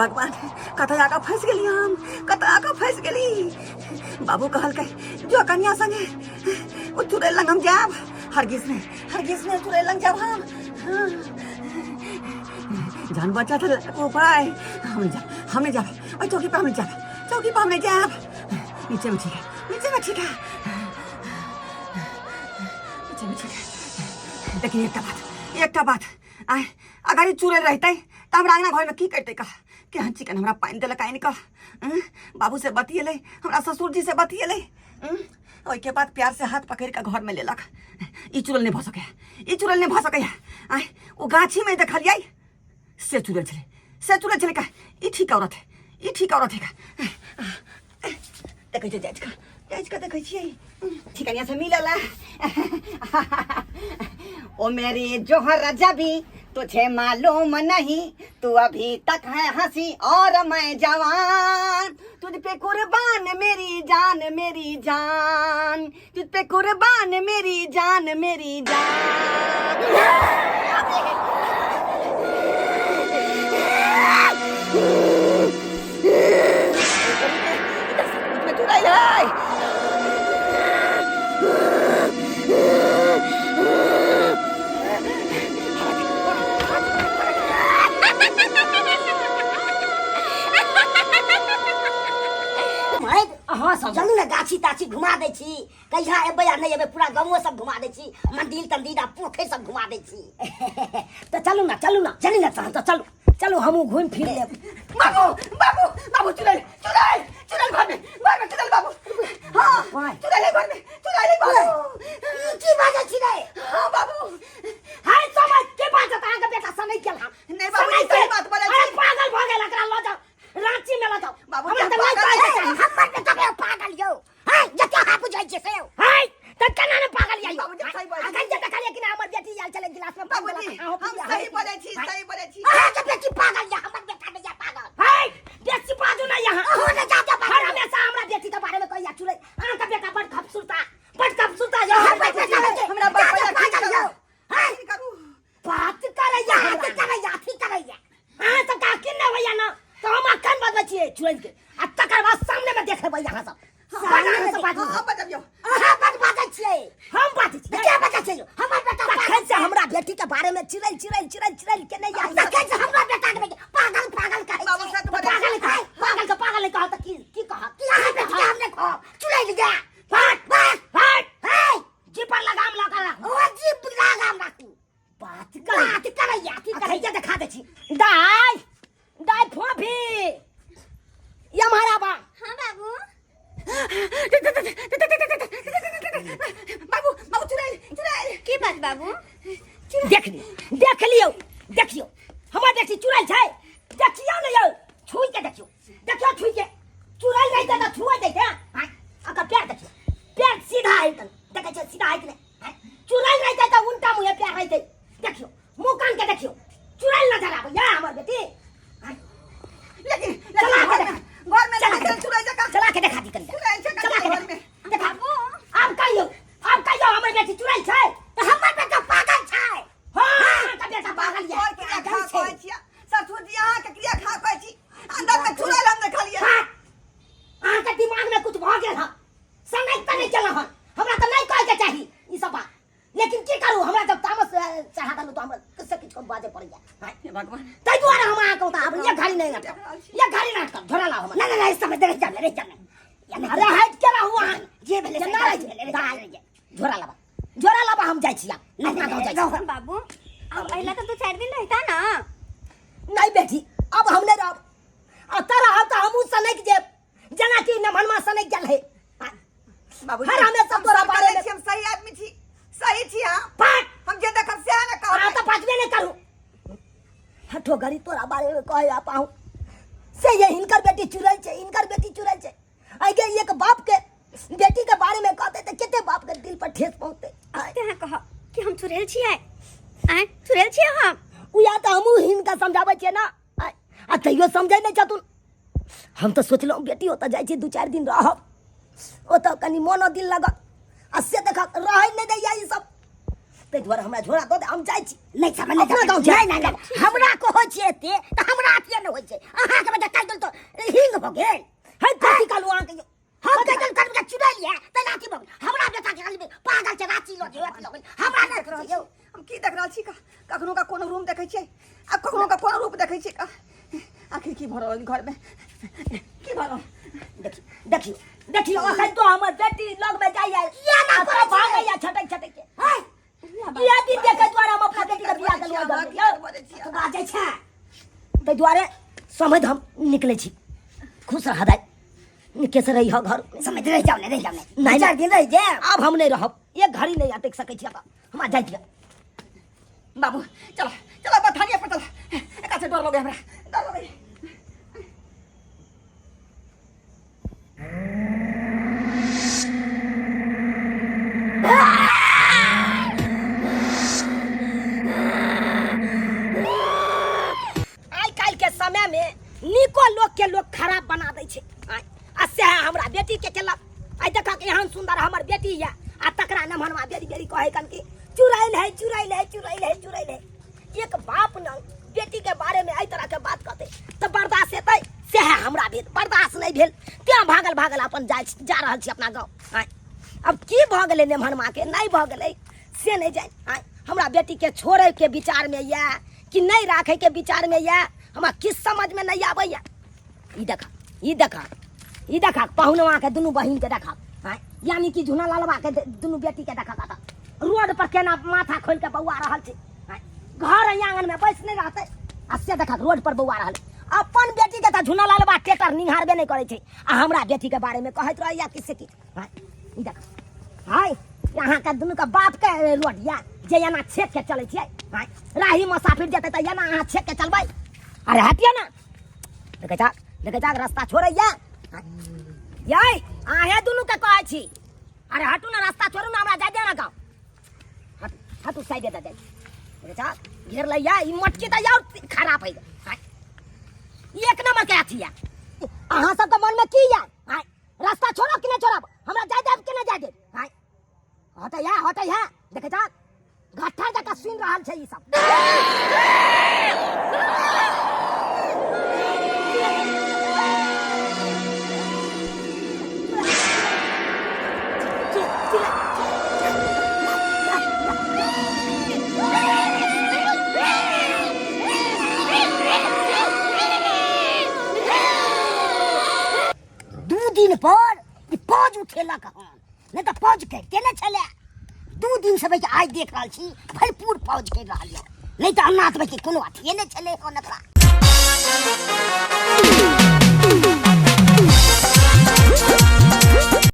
भगवान, कतऽ आके फँसि गेली हम, कतऽ आके फँसि गेली। बाबू कहलकै जो कन्या संगे ओ चुड़ैल लग हम जायब। हरगिज नहि, हरगिज नहि चुड़ैल लग जायब हम। हाँ। जान बचा तऽ उपाय। हम नहि जायब, हम नहि जायब ओहि चौकी पर, हम नहि जायब चौकी पर, हम नहि जायब। नीचे में ठीक है, नीचे में ठीक है, नीचे में ठीक है। लेकिन एकटा बात, एकटा बात आय, अगर ई चुड़ैल रहतै तऽ हमरा अङ्गना घरमे की करतै? कह केहन चिकन हमरा पानि देलक आनि कऽ। बाबू से बतिएलै, हमरा ससुरजी से बतिएलै, ओहिके बाद प्यार से हाथ पकड़ि कऽ घरमे लेलक। ई चुड़ैल नहि भऽ सकैए, ई चुड़ैल नहि भऽ सकैए। आँय, ओ गाछीमे देखलियै से चुड़ैल छलै, से चुड़ैल छलै का? ई ठीक औरत है, ई ठीक औरत है का? देखै छियै, जाइत कऽ, जाइत कऽ देखै छियै। ठिकनिया से मिलल। ओ मेरी जोहर जबी, तुझे मालूम नहीं, तू अभी तक है हंसी और मैं जवान। तुझ पे कुर्बान मेरी जान, मेरी जान, तुझ पे कुर्बान मेरी जान, मेरी जान। चुड़ैल है। अहाँ सब चलू ने, गाछी ताछी घुमा दै छी। कहिया एबै आ नहि एबै, पूरा गाँवो सब घुमा दै छी, मंदिर तंदिर आ पोखरि सब घुमा दै छी। तऽ चलू ने, चलू ने, चलू ने तहन तऽ चलू, चलू, हमहूँ घुमि फिर लेब। बाबू, बाबू, बाबू, चुड़ैल, चुड़ैल, चुड़ैल घर में, घर में चुड़ैल बाबू। हाँ, चुड़ैल है घर में, चुड़ैल है बाबू। ई की बाजै छी रे? हाँ बाबू। हाय समय के बाजत, अहाँके बेटा सनै गेल हन। नहि बाबू, ई सही बात बोलै अरे छी। पागल भऽ गेल, एकरा लऽ जाउ रांची में लऽ जाउ। बाबू, हमरा हम तऽ नहि पागल कहै छी। के चाही। हमर बेटा बे पागल यौ। हाय, जते अहाँ बुझै छियै से यौ। हाय, तऽ केना ने पागल यौ? बाबूजी, सही बोलै छी। अखन जे देखलियै कि ने हमर बेटी आयल छलै, गिलास में पानि बाबूजी, देलक, अहूँ हम पी लिअ, सही अहूँ बोलै छी, सही बोलै छी। अहाँके बेटी पागल यऽ, हमर बेटा नहि यऽ पागल। हाय, बेसी बाजू नहि अहाँ। अहूँ ने जाके बाजू। हर हमेशा हमरा बेटी के बारे में कहिया चुड़ै। अहाँके बेटा बड़ खूबसूरता, बड़ खूबसूरता यौ। हमर बेटा बेटी, हमरा बड़ जाके पागल पागल यौ। हाय, की करू? बात करैया अहाँ हमरा। की करैया, अथी करैया। अहाँ सब का नहि होइया ने तऽ हम अखन बजबै छियै चुड़ैल के, आ तकर बाद सामने में देखेबै अहाँ सब। सामने अहाँ सब बाजू। हाँ, बजबियौ। अहाँ बड बाजै छियै। हम बाजै छियै? के बाजै छियै? हमर बेटा पागल तखन से हमरा बेटी के बारे में चिड़ैल चिड़ैल चिड़ैल चिड़ैल के नहि आयल। तखन से हमरा बेटा के बेटी पागल पागल कहै बाबू छै। सत बजै पागल छी। कहै, पागल के पागल नहि कहत तऽ की की कहत? कि अहाँ बेटी के हम नहि कहब चुड़ैल गे। फट बस फट हे, जी पर लगाम लगा राखू। ओ जीप लगाम राखू। बात कर, बात करैया, अथी अखन करैया। जे देखा दै छी। दाय दाय फोफी ये हमारा बा। हाँ बाबू। बाबू, बाबू, चुड़ैल, चुड़ैल। की बात बाबू? देख लियौ, देख लियौ, देखियौ हमर बेटी चुड़ैल छै। देखियौ ने यौ, छुइ के देखियौ, देखियौ छुइ के। चुड़ैल रहितै तऽ छुए दैतै। आँय, ओकर पैर देखियौ, पैर सीधा है तन देखै छियै, सीधा है कि नहि? आँय, चुड़ैल रहितै तऽ उल्टा मुँहे पैर रहितै। देखियौ मुँह कान के देखियौ, चुड़ैल नजर आबैया हमर बेटी। आँय, लेकिन चला लेकिन के घर देखा। में, घर में चला लेकिन के चुड़ैल जकाँ। चला के देखा दी कनी। चुड़ैल छै चला के घर में। देखा। आब कहियौ, आब कहियौ हमर बेटी चुड़ैल छै? तऽ हमर बेटा पागल छै। हाँ, अहाँके बेटा पागल यऽ। और क्रिया खा पागल छै। कहै छियै ससुर जी, अहाँके क्रिया खा कहै छी, अंदर में चुड़ैल हम देखलियै। हाँ, अहाँके दिमाग में कुछ भऽ गेल हँ, समझ तऽ नहि गेल हँ। हमरा तऽ नहि कहैके चाही ई सब बात, लेकिन की करू, हमरा जब तामस चढ़ा देलहुँ तऽ हमरा से किछु बाजऽ पड़ैया। हाँ। हे भगवान, ताहि दुआरे हम अहाँके ओतऽ आब एक घड़ी नहि अटकब, एक घड़ी नहि अटकब। झोरा लाउ हमर। नहि नहि नहि, समय रहि जाब, रहि जाब। अरे हटि के रहू अहाँ। जे भेलै केना रहै छै? दाइ, झोरा लाबा, झोरा लाबा, हम जाइ छी आब अपना गाँव जाइ छी। बाबू, अब अहिला तऽ 2-4 दिन रहता ना? नहीं बेटी, अब हम नहीं रहब। अतः रहब तऽ हमहूँ सनकि जेब, जेनाकि नमहनमा सनकि गेल है। बाबूजी, हर हमेशा हम तोरा सब बारे करै में- छी, हम सही आदमी छी, सही छी हम। फट हम जे देखब सएह ने अहाँ कहब। तऽ बाजबे नहि करू। हठो घड़ी तोरा बारे में कहे आ पाहु से ये हिनकर बेटी चुड़ैल छै, हिनकर बेटी चुड़ैल छै। आइ के एक बाप के बेटी के बारे में कहते तऽ कते बाप के दिल पर ठेस पहुंचते। आइ तें कह कि हम चुड़ैल छियै? आँय, चुड़ैल छियै हम? उएह तऽ हमहूँ हिनका समझाबै छियै ने, आइ, आ तैयो समझै नहि छथुन। हम तऽ सोचलहुँ बेटी ओतऽ जाइ छी, 2-4 दिन रहब ओतऽ, कनि मोनो दिल लागत, आ से देखक रहै नहि दैया ई सब। ताहि दुआरे हमरा झोरा दऽ दे, हम जाइ छी। नहि समझ नहि। अपना गाँव जाइ। नहि नहि नहि, हमरा कहै छियै एते तऽ हमरा अथिए नहि होइ छै। अहाँके बेटा काटि देल तऽ हिंग भऽ गेल। है, कथी कहलहुँ अहाँके यौ? हम कहि देल करबै चुड़ैल ये तऽ लाठी भऽ गेल। हमरा बेटा के खाली पागल छै, रांची लऽ जेबै, अथी लऽ गेल। हमरा नहि देख रहल छी। हम की देख रहल छी का? कखनो का कोनो रूम देखै छियै आ कखनो का कोनो रूप देखै छियै का? आखिर की भऽ रहल घरमे? की भऽ रहल? देखियौ, देखियौ, देखियौ, अखन तो हमर बेटी लग में जाइया किया ना आ करै छियै? भागैया छटक छटक के। है। इएह दिन देखै दुआरे हम अपना बेटी के बियाह केलहुँ घर में यौ। तू बाजै छै। ताहि दुआरे समझ हम निकलै छी। खुश रह दाइ, नीके से रही घर। समझ रहि जाउ ने, रहि जाउ ने। नहि, चारि दिन रहि जायब। आब हम नहि रहब, एक घड़ी नहि अटकि सकै छी। आब हमरा जाइ दिअ। बाबू, चलो चलो, बथानिया पर चलो। एकरा से डर लगे हमरा, डर लगे। आइ काल्हि के समय में नीको लोग के लोग खराब बना दै छै। आँय, आ सएह हमरा बेटी के केलक। आइ देखक, एहन सुंदर हमर बेटी यऽ आ तकरा नमहनवा बेरी बेरी कहै कन कि चुड़ैल है, चुड़ैल है, चुड़ैल है, चुड़ैल है। एक बाप न बेटी के बारे में एहि तरह के बात कहतै तऽ बर्दाश्त हेतै? सएह हमरा भेल, बर्दाश्त नहि भेल, तें भागल भागल अपन जा जा रहल छी अपना गाँव। आँय, अब की भऽ गेलै नेमहनमा के, नहि भऽ गेलै से नहि जानि। आँय, हमरा बेटी के छोड़ै के विचार में यऽ कि नहि राखै के विचार में यऽ, हमरा किछु समझ में नहि आबैया। ई देखा, ई देखा, ई देखा, पहुनवा के दुनू बहिन के देखा। आँय, यानी कि झुना लालवा के दुनू बेटी के देखा। कतऽ रोड पर केना माथा खोलि के बौआ रहल छै। आँय, घर आंगन में बैस नहि रहतै आ से देखा रोड पर बौआ रहल। अपन बेटी के तऽ झुना लालवा टेटर निहारबे नहि करै छै आ हमरा बेटी के बारे में कहैत रहैया कि से कि। आँय, ई देखा, हाय, अहाँके दुनू के बाप के रोड या जे एना छेक के चलै छियै। आँय, राही मुसाफिर जेतै तऽ एना अहाँ छेक के चलबै? अरे हटियौ ने। देखै छा, देखै छा, रास्ता छोड़ैया यै। अहें दुनू के कहै छी, अरे हटू ने, रास्ता छोड़ू ने, हमरा जाय दे ना गाँव। हट, हटू, साइड दे दे। देखै छा, घेर लैया ई मटकी तऽ और खराब है। आँय, ई एक नंबर के अथी या। अहाँ सबके मन में की या? आँय, रास्ता छोड़ब कि नहि छोड़ब? हमरा जाय देब कि नहि जाय देब? आँय, हटै है, हटै है। देखै छा, घट्ठा जकाँ सुनि रहल छै ई सब। 2 दिन पर ई पौज उठेलक हन, नहि तऽ पौज करिते नहि छलै। 2 दिन से भाई आइ देख रहल छी भरपूर पौज करि रहल यऽ, नहि तऽ अन्ना तऽ भाई कोनो अथिए नहि छलै हन एकरा।